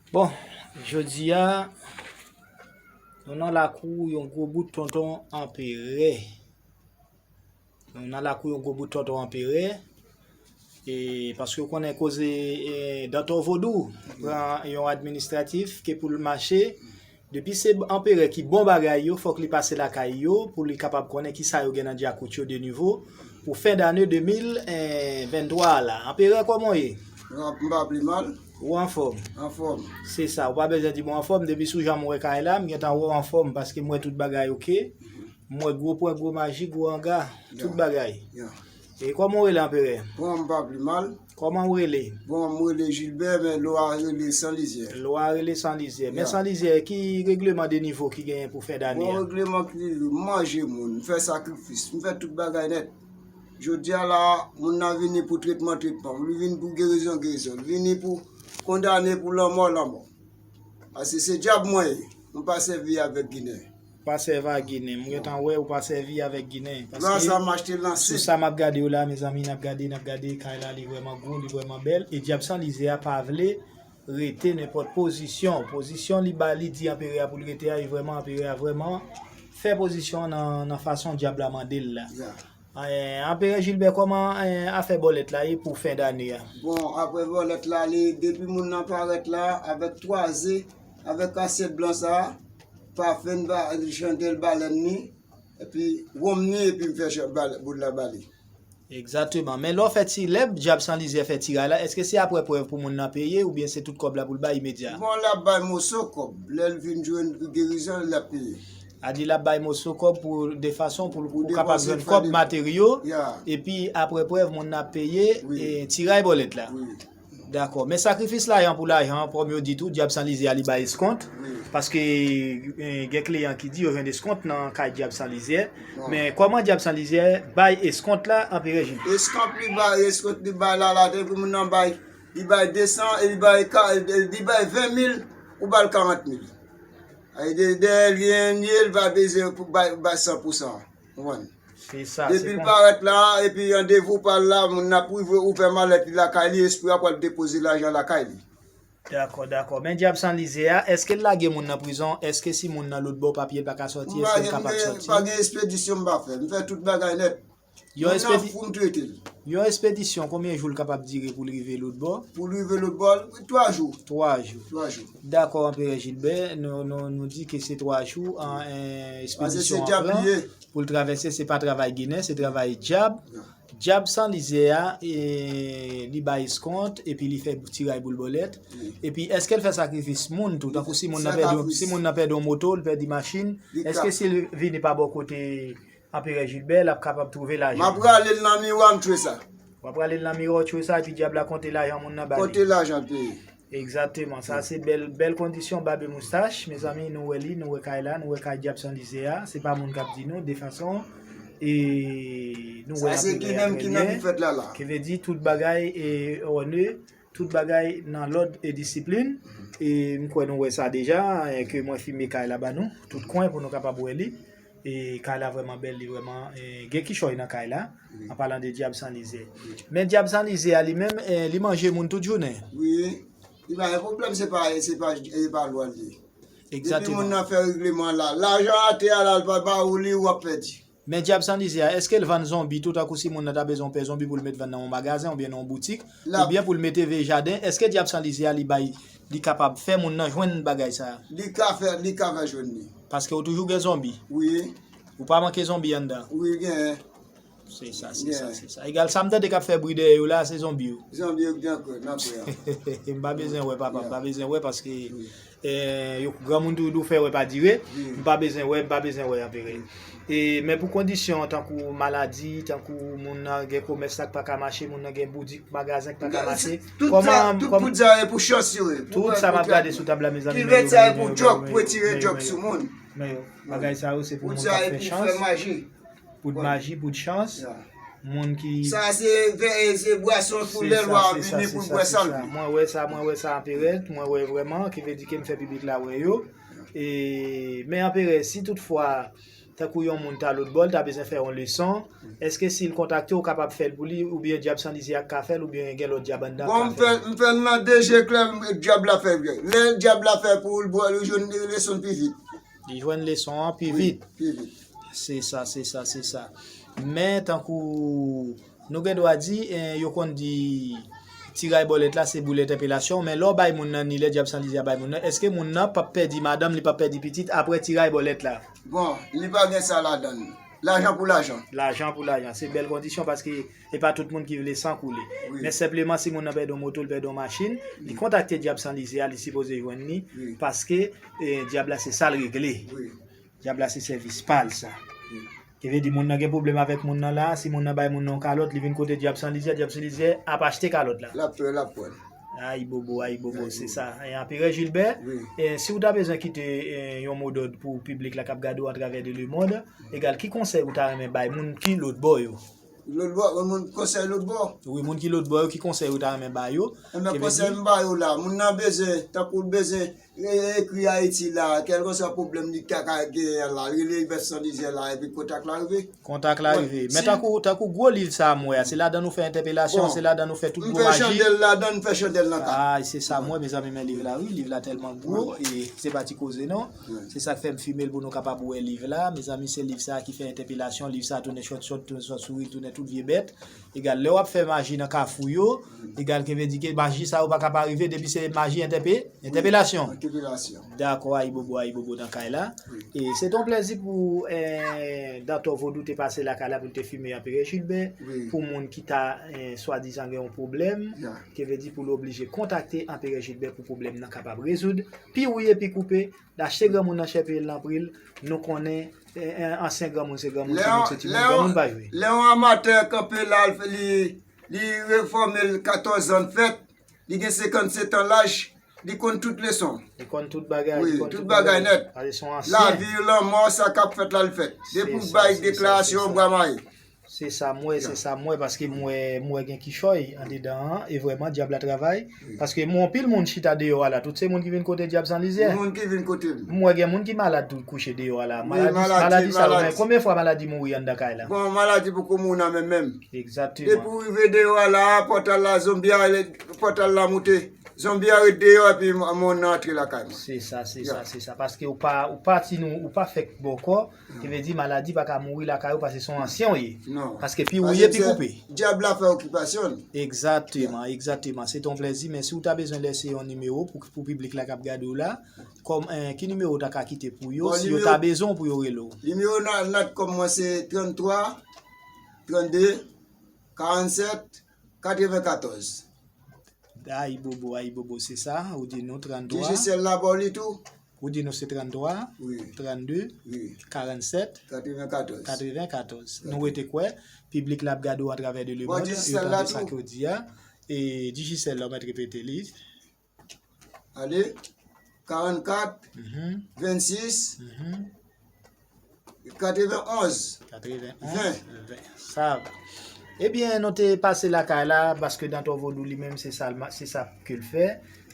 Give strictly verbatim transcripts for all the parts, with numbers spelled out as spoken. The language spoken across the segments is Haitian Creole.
Bon, jodi a, nou nan lakou yon gwo bout tonton anperè. Nou nan lakou yon gwo bout tonton anperè. E paske w konnen koze, e, Dantò Vodou pran yon administratif ke pou l mache. Depi se anperè ki bon bagay yo, fòk li pase lakay yo pou li kapab konnen ki sa yo gen nan djakout yo de nivo pou fen dane de mil venntwa a la. Anperè, kòman w ye? M pa pli mal. Ou anfòm? Anfòm. Se sa, ou pa bezwen di m ou anfòm, depi sou jan m wè kay la, m gentan wè w anfòm paske m wè tout bagay oke. M wè gwo pwen, gwo maji, gwo anga, tout bagay. E kòman w rele, Anperè? Bon, m pa pli mal. Kòman w rele? Bon, m rele Jilbè, men lwa rele San Lizyè. Lwa rele San Lizyè. Men San Lizyè, ki regleman de nivo ki genyen pou fen dane a? Bon, regleman ki, m manje moun, m fè sakrifis, m fè tout bagay nèt. Jodi a la, moun nan vini pou tretman, tretman, li vini pou gerizon, gerizon, li vini pou kondane, pou lanmò, lanmò. Paske se dyab mwen ye, m pa sèvi avèk Ginen. Pa sèvi ak Ginen. M gentan wè ou pa sèvi avèk Ginen. Paske sou sa m ap gade yo la, mezanmi, n ap gade, n ap gade kay la, li vrèman gwo, li vrèman bèl. E Dyab San Lizyè a pa vle rete nenpòt pozisyon. Pozisyon li ba, li di Anperè a pou l rete a, e vrèman, Anperè a vrèman fè pozisyon an nan, nan fason dyab la mande l la. Anperè Jilbè, kòman afè bòlèt la ye pou fen dane a? Bon, apre bòlèt la, li, depi moun nan parèt la, avèk twaze, avèk kasyèt blan sa a, pafen, chante l balèn ni, epi wonm ni, epi m fè boul la ba li. Egzakteman. Men lè w fè ti, lè Dyab San Lizyè fè tiray la, èske se apre prèv pou moun nan peye oubyen se tout kòb la pou l bay imedya? Bon, l ap bay moso kòb. Lè l vin jwenn gerizon, l ap peye. A di l ap bay moso kòb pou de fason pou, pou kapab jwenn kòb materyo. Epi apre prèv, moun nan ap peye e tiray bòlèt la. Dakò. Men sakrifis lajan pou lajan, kòm yo di tou, Dyab San Lizyè a li bay eskont. Paske gen kliyan ki di yo jwenn eskont nan kay Dyab San Lizyè. Men kòman Dyab San Lizyè bay eskont la, Anperè Jilbè? Eskont li bay, eskont li bay la, la, depi moun nan bay, li bay desan, e li bay, li bay ven mil, ou ba l karant mil. Dèyè li, li pa bezwen pou bay, bay san pou san. Ou konprann? Depi l parèt la, epi randevou pa l la, moun nan ap rive ouvè malèt li lakay li, espri a pral depoze lajan lakay li. Dakò, dakò. Men Dyab San Lizyè a, èske l lage moun nan prizon? Èske si moun nan lòtbò papye l pa ka sòti, èske l kapab sòti? Pa gen espedisyon m pa fè. M fè tout bagay nèt. Moun nan fou, m trete l. Yon espedisyon, konbyen jou l kapab dire pou l rive lòtbò? Pou l rive lòtbò, twa jou. Twa jou. Twa jou. Dakò, Anperè Jilbè, nou, nou, nou di ke se twa jou an, espedisyon an pran pou l travèse, se pa travay Ginen, se travay dyab. Dyab San Lizyè a, e, li bay eskont, epi li fè tiray boul bòlèt. Epi, èske l fè sakrifis moun tou? Tankou si moun nan pèdi, si moun nan pèdi yon moto, l pèdi machin, èske si l vini pa bò kote Anperè Jilbè, l ap kapab twouve lajan? M ap rale l nan miwa, m tchwe sa. W ap rale l nan miwa, w tchwe sa, epi dyab la konte lajan moun nan ba li. Konte lajan l peye. Egzakteman. Sa se bèl, bèl kondisyon Babe Moustach. Mezanmi, nou wè li, nou wè kay la, nou wè kay Dyab San Lizyè a. Se pa moun k ap di nou, de fason. E nou wè Anperè a trè byen. Ki vle di tout bagay e òne, tout bagay nan lòd e disiplin. E m kwè nou wè sa deja, e ke mwen filme kay la ba nou, tout kwen pou nou kapab wè li. E kay la vrèman bèl, li vrèman, e, gen kichòy nan kay la. An palan de Dyab San Lizyè. Men Dyab San Lizyè a li menm, e, li manje moun tout jounen. Wi. Li pa gen pwoblèm, se pa, se pa, se pa lwa l ye. Depi moun nan fè regleman la, lajan atè a la, l pa ba ou li, w ap pèdi. Men Dyab San Lizyè a, èske l vann zonbi tou, tankou si moun nan ta bezwen yon pè zonbi pou l met vann nan yon magazen oubyen nan yon boutik, oubyen pou l mete vye jaden, èske Dyab San Lizyè a li bay, li kapab fè moun nan jwenn bagay sa a? Li ka fè, li ka fè jwenn li. Paske ou toujou gen zonbi. Wi. Ou pa manke zonbi anndan. Wi, gen. Se sa, se sa, se sa. Egal sa m tande k ap fè bri dèyè yo la, se zonbi yo. Zonbi yo ki nan kwen, nan kwen an. M pa bezwen wè, papa, m pa bezwen wè paske, e, yo, granmoun tou di w fè wè pa dire. M pa bezwen wè, m pa bezwen wè Anperè. E, men pou kondisyon tankou maladi, tankou moun nan gen komès la k pa ka mache, moun nan gen boudik, magazen k pa ka mache. Tout sa, tout sa e pou chans yo ye. Tout sa m ap gade sou tab la, mezanmi. Kilvèt sa e pou djòk, pou retire djòk sou moun. Men yo, bagay sa yo, se pou moun k ap fè chans. Poud maji, poud chans. Moun ki... Sa se vè-, se bwason pou lè lwa vini pou bwè san l. Mwen wè sa, mwen wè sa Anperè, mwen wè vrèman, ki vle di ke m fè piblik la wè yo. E, men Anperè, si toutfwa tankou yon moun ta lòtbò, l ta bezwen fè yon leson, èske si l kontakte w, ou kapab fè l pou li, oubyen dyab san lizyè a k ka fè l, oubyen gen lòt dyab anndan k ka fè l? Bon, m fè, m fè l nan de je klè, dyab la fè l. Lè dyab la fè pou l, bon, li jwenn leson l pi vit. Li jwenn leson an pi vit. Pi vit. Se sa, se sa, se sa. Men tankou nou gen dwa di, eh, yo konn di tiray bòlèt la se boul entèpelasyon, men lè w bay moun nan ni lè dyab san lizyè a bay moun nan, èske moun nan p ap pèdi madanm, li p ap pèdi pitit apre tiray bòlèt la? Bon, li pa gen sa ladan l. Lajan pou lajan. Lajan pou lajan. Se bèl kondisyon paske e pa tout moun ki vle san koule. Wi. Men senpleman si moun nan pèdi yon moto, l pèdi yon machin, li kontakte dyab san lizyè a, li sipoze jwenn li, paske, eh, dyab la se sa l regle. Wi. Dyab la se sèvis pa l sa. Wi. Ki vle di moun nan gen pwoblèm avèk moun nan la, si moun nan bay moun nan yon kalòt, li vin kote dyab san lizyè, dyab san lizyè ap achte kalòt la. L ap pran, l ap pran. Ayibobo, ayibobo, se sa. E, Anperè Jilbè, e, si w ta bezwen kite, e, yon modòd pou piblik la k ap gade w atravè de lemonn, egal ki konsèy ou ta renmen bay moun ki lòtbò yo? Lòtbò, moun konsèy lòtbò. Wi, moun ki lòtbò yo, ki konsèy ou ta renmen ba yo? Enben, konsèy m ba yo la, moun nan bezwen, tankou l bezwen, e, ekri Ayiti la, kèlkeswa pwoblèm li ka, ka genyen la, rele Vèv San Dizè la, epi kontak la rive. Kontak la rive. Men tankou, tankou gwo liv sa a m wè a, se ladan nou fè entèpelasyon, se ladan nou fè tout gwo maji. M fè chandèl ladan, m fè chandèl nan kay. Ay, se sa m wè, mezanmi, men liv la, wi, liv la tèlman gwo, e se pa ti koze, non. Se sa k fè m fime l pou nou kapab wè liv la. Mezanmi, se liv sa a ki fè entèpelasyon. Liv sa a tounen chòt chòt, tounen chòt souri, tounen tout vye bèt. Egal, lè w ap fè maji nan kafou yo, egal, ki vle di ke maji sa yo pa ka pa rive depi se maji entèpe-, entèpelasyon. Entèpelasyon. Dakò, ayibobo, ayibobo nan kay la. E se te yon plèzi pou, eh, Dantò Vodou te pase lakay la pou l te fime Anperè Jilbè. Pou moun ki ta, eh, swadizan gen yon pwoblèm, ki vle di pou l oblije kontakte Anperè Jilbè pou pwoblèm nan kapab rezoud. Pi wouye, pi koupe, l achte granmoun nan chè peye l nan pri l, nou konnen, eh, eh, ansyen granmoun se granmoun, timoun se timoun, granmoun pa jwe. Lè yon amatè kanpe la, li, li refòme l katòz an fèt, li gen senkannsèt an laj, li konn tout leson. Li konn tout bagay, li konn tout bagay nèt. Pase se yon ansyen. Lavi, lanmò, sa k ap fèt la, l fèt. Depi w bay deklarasyon, bra maye. Se sa m wè, se sa m wè, paske m wè, m wè gen kichòy andedan an, e vrèman, dyab la travay. Paske m wè anpil moun chita deyò a la, tout se moun ki vin kote dyab san lizyè. Moun ki vin kote m. M wè gen moun ki malad tou kouche deyò a la. Maladi, maladi sa yo, men konbyen fwa maladi mouri anndan kay la? Bon, maladi poko mouri nan men menm. Egzakteman. Depi w rive deyò a la, pòtal la, zonbi a, pòtal la moute. Zonbi a ret deyò epi moun nan antre lakay mwen. Se sa, se sa, se sa. Paske ou pa, ou pa ti nou, ou pa fèk bòkò, ki vle di maladi pa ka mouri lakay ou paske se yon ansyen w ye. Non. Paske pi wouye, pi koupe. Dyab la fè okipasyon l. Egzakteman, egzakteman. Se te yon plèzi, men si w ta bezwen lese yon nimewo pou, pou piblik la k ap gade w la, kòm, eh, ki nimewo w ta ka kite pou yo, si yo ta bezwen w pou yo rele w? Nimewo na-, Natcom mwen se tranntwa, trannde, karannsèt, katrevenkatòz. Ayibobo, ayibobo, se sa, ou di nou tranntwa. Digicel la ba w li tou. Ou di nou se tranntwa, trannde, karannsèt, katrevenkatòz. Katrevenkatòz. Nou rete kwè, piblik la ap gade w atravè de lemonn, yo tande sa ke w di a. E Digicel la, ou mèt repete li. Ale, karannkat, vennsis, katrevenonz, ven. Sa. Ebyen, nou te pase lakay la, paske Dantò Vodou li menm, se sa l ma-, se sa ke l fè.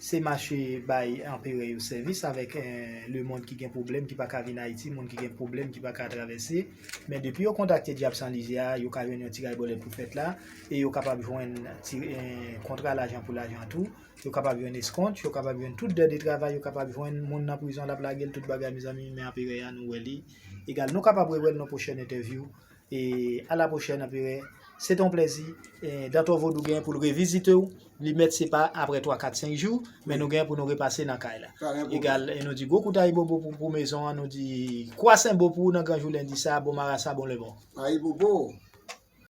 Se mache bay anperè yo sèvis avèk, eh, lemonn ki gen pwoblèm, ki pa ka vin Ayiti, moun ki gen pwoblèm, ki pa ka travèse. Men depi yo kontakte Dyab San Lizyè a, yo ka jwenn yon ti ray bòlèt pou fèt la, e yo kapab jwenn ti, eh, kontra lajan pou lajan tou. Yo kapab jwenn eskont, yo kapab jwenn tout dè de travay, yo kapab jwenn moun nan prizon, l ap lage l, tout bagay, mezanmi, men anperè a, nou wè li. Egal, nou kapab rewè l nan pwochèn entèvyou. E a la pwochèn, anperè. Se te yon plèzi. E Dantò Vodou gen pou l revizite w. Li mèt se pa apre twa, kat, senk jou, men nou gen pou nou repase nan kay la. Egal, e nou di gwo kout ayibobo pou, pou mezon an, nou di kwa senbo pou ou nan gran jou lendi sa, bon marasa, bon lebon. Ayibobo.